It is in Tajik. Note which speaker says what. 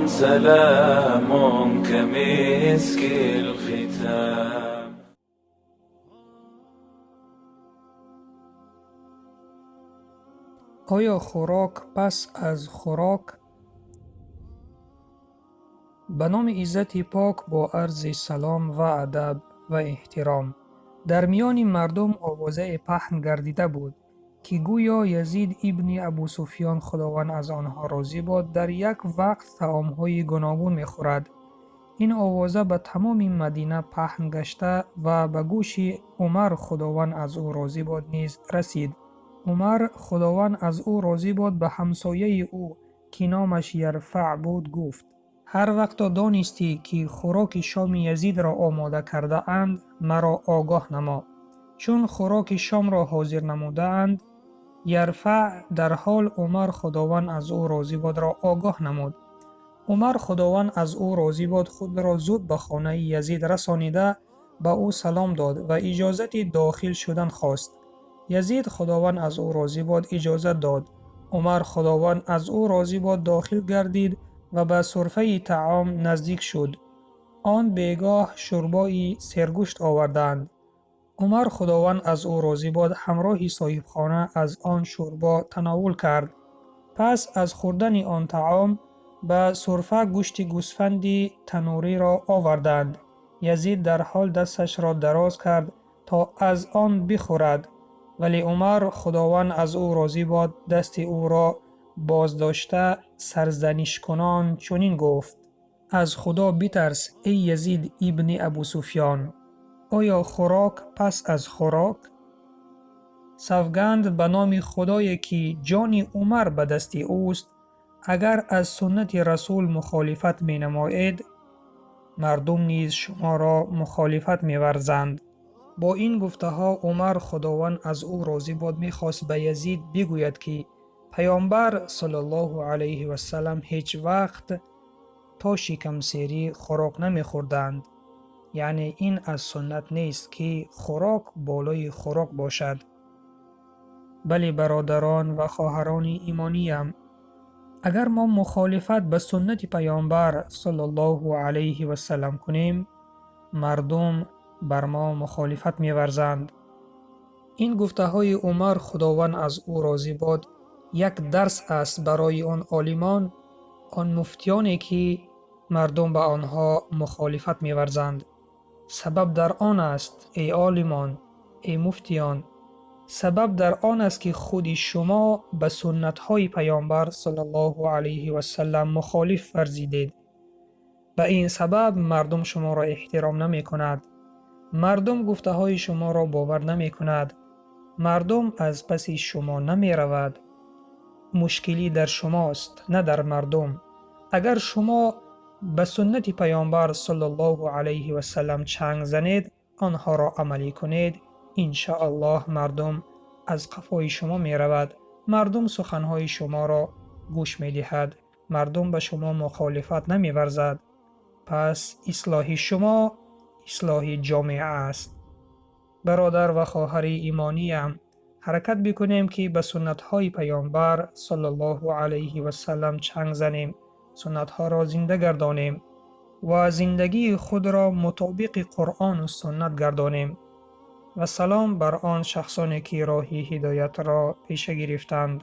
Speaker 1: سلام كمسك الختام.
Speaker 2: Оё хӯрок пас аз хӯрок? Ба номи Иззати Пок, бо арзи салом ва адаб ва эҳтиром. Дар миёни мардум овозае паҳн гардида буд, ки гӯё Язид ибни Абу Суфён, Худованд аз онҳо розӣ бод, дар як вақт таомҳои гуногун мехӯрад. Ин овоза ба тамоми Мадина паҳн гашта ва ба гӯши Умар, Худованд аз ӯ розӣ бод, низ расид. Умар, Худованд аз ӯ розӣ бод, ба ҳамсояи ӯ, ки номаш Ярфаъ буд, гуфт: «Ҳар вақто донистӣ, ки хӯроки шоми Язидро омода кардаанд, маро огоҳ намо». Чун хӯроки шомро ҳозир намудаанд, Ярфаъ дар ҳол Умар, Худованд аз ӯ розӣ бодро, огоҳ намуд. Умар, Худованд аз ӯ розӣ бод, худро зуд ба хонаи Язид расонида, ба ӯ салом дод ва иҷозати дохил шудан хост. Язид, Худованд аз ӯ розӣ бод, иҷозат дод. Умар, Худованд аз ӯ розӣ бод, дохил гардид ва ба сурфаи таом наздик шуд. Он бегоҳ шӯрбои сергӯшт оварданд. Умар, Худованд аз ӯ розӣ бод, ҳамроҳи соҳибхона аз он шӯрбо тановул кард. Пас аз хӯрдани он таом ба сурфа гӯшти гӯсфанди танӯриро оварданд. Язид дар ҳол дасташро дароз кард, то аз он бихӯрад, вале Умар, Худованд аз ӯ розӣ бод, дасти ӯро боздошта, сарзанишкунон чунин гуфт: «Аз Худо битарс, эй Язид ибни Абу Суфён! Оё хӯрок пас аз хӯрок? Савганд ба номи Худое, ки ҷони Умар ба дасти ӯст, агар аз суннати Расул мухолифат менамоед, мардум низ шуморо мухолифат меварзанд». Бо ин гуфтаҳо Умар, Худованд аз ӯ розӣ бод, мехост ба Язид бигӯяд, ки Паёмбар саллаллоҳу алайҳи васалам ҳеҷ вақт то шикамсерӣ хӯрок намехӯрданд, яъне ин аз суннат нест, ки хӯрок болои хӯрок бошад. Бале, бародарон ва хоҳарони имониям, агар мо мухолифат ба суннати Паёмбар саллаллоҳу алайҳи васалам кунем, мардум бар мо мухолифат меварзанд. Ин гуфтаҳои Умар, Худованд аз ӯ розӣ бод, як дарс аст барои он олимон, он муфтиёне, ки мардум ба онҳо мухолифат меварзанд. Сабаб дар он аст, эй олимон, эй муфтиён, сабаб дар он аст, ки худи шумо ба суннатҳои Паёмбар саллаллоҳу алайҳи васалам мухолиф варзидед. Ба ин сабаб мардум шуморо эҳтиром намекунад, мардум гуфтаҳои шуморо бовар намекунад, мардум аз паси шумо намеравад. Мушкилӣ дар шумост, на дар мардум. Агар шумо ба суннати Паёмбар саллаллоҳу алайҳи васалам чанг занед, онҳоро амалӣ кунед, иншоаллоҳ мардум аз қафои шумо меравад, мардум суханҳои шуморо гӯш медиҳад, мардум ба шумо мухолифат намеварзад. Пас ислоҳи шумо ислоҳи ҷомеа аст. Бародар ва хоҳари имониям, ҳаракат бикунем, ки ба суннатҳои Паёмбар саллаллоҳу алайҳи васалам чанг занем, суннатҳоро зинда гардонем ва зиндагии худро мутобиқи Қуръону суннат гардонем. Ва салом бар он шахсоне, ки роҳи ҳидоятро пеша гирифтанд.